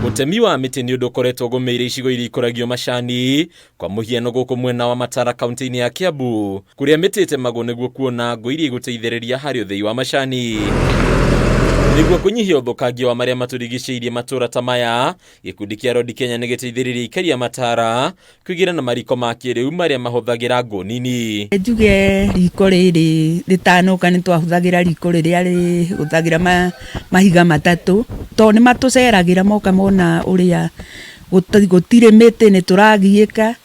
Ũtemi wa mĩtĩ nĩ ũndũ ũkoretwo ũgũmĩire icigo iria ikũragio macani, kwa mũhiano gũkũ mwena wa Matara kaunti-inĩ ya Kiambu, kũrĩa mĩtĩ ĩtemagwo nĩguo kuona ngũ iria igũteithĩrĩria harĩ ũthĩi wa macani. Nĩguo kũnyihia ũthũkangia wa marĩa matũrigicĩirie matũra ta maya, gĩkundi kĩa Rodi Kenya nĩ gĩteithĩrĩirie aikari a Matara kwĩgĩra na mariko ma kĩrĩu marĩa mahũthagĩra ngũ nini. Njuge riko rĩrĩ rĩtanoka nĩ twahũthagĩra riko rĩrĩa rĩhũthagĩra mahiga matatũ, tondũ nĩ matũceragĩra moka mona ũrĩa gũtirĩ mĩtĩ nĩ tũragiĩka,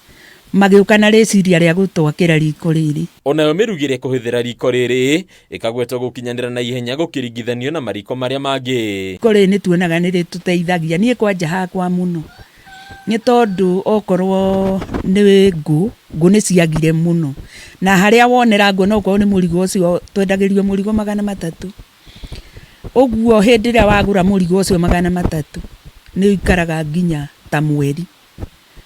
magĩũka na rĩciria rĩa gũtwakĩra riko rĩrĩ. Onayo mĩrugĩre kũhũthĩra riko rĩrĩ ĩkagwetwo gũkinyanĩra na ihenya gũkĩringithanio na mariko marĩa mangĩ. Riko rĩrĩ nĩ tuonaga nĩ rĩtũteithagia, niĩ kwanja hakwa mũno, nĩ tondũ okorwo nĩ ngũ, ngũ nĩ ciagire mũno, na harĩa wonera ngũ onokorwo nĩ mũrigo ũcio twendagĩrio mũrigo 300, ũguo hĩndĩ ĩrĩa wagũra mũrigo ũcio 300 nĩ ũikaraga nginya ta mweri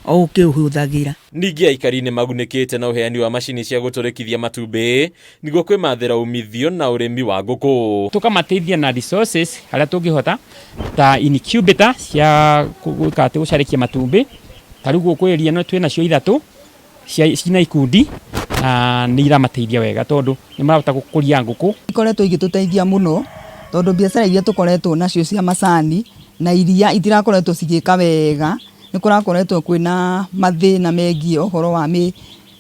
o ũkĩũhũthagĩra. Ningĩ aikari nĩ magunĩkĩte na ũheani wa macini cia gũtũrĩkithia matumbĩ nĩguo kwĩmathĩra umithio na ũrĩmi wa ngũkũ. Tũkamateithia na resources harĩa tũngĩhota ta incubator cia gwĩka atĩ gũcarĩkia matumbĩ ta rĩu gũkũ area ĩno twĩ nacio ithatũ cina ikundi na nĩ iramateithia wega tondũ nĩ marahota gũkũria ngũkũ. Ikoretwo igĩtũteithia mũno tondũ biacara iria tũkoretwo nacio cia macani na iria itirakoretwo cigĩka wega, nĩ kũrakoretwo kwĩna mathĩna megiĩ ũhoro wa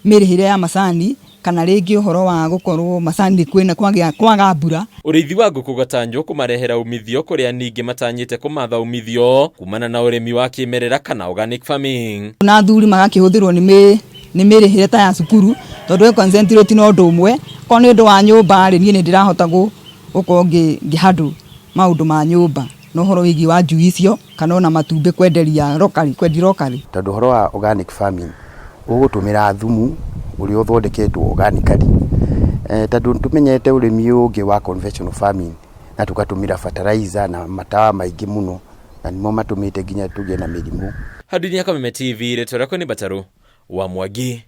mĩrĩhĩre ya macani kana rĩngĩ ũhoro wa gũkorwo macani kwĩna kwagĩa kwaga mbura. Ũrĩithi wa ngũkũ ũgatanywo kũmarehera umithio kũrĩa ningĩ matanyĩte kũmatha umithio kumana na ũrĩmi wa kĩmerera kana organic farming. Na athuri magakĩhũthĩrwo nĩ nĩ mĩrĩhĩre ta ya cukuru tondũ we concentrate na ũndũ ũmwe, korwo nĩ ũndũ wa nyũmba rĩ, niĩ nĩ ndĩrahota gũkorwo ngĩ handle maũndũ ma nyũmba na ũhoro wĩgiĩ wa njui icio kana ona matumbĩ kwenderia locally, kwendia locally. Tondũ ũhoro wa organic farming ũgũtũmĩra thumu ũrĩa ũthondeketwo organically, tondũ nĩ tũmenyete ũrĩmi ũyũ ũngĩ wa conventional farming na tũgatũmĩra fertilizer na matawa maingĩ mũno na nĩmo matũmĩte nginya tũgĩe na mĩrimũ. Handũ-inĩ ya Kameme TV, rĩtwa rĩakwa nĩ Mbatarũ wa Mwangi.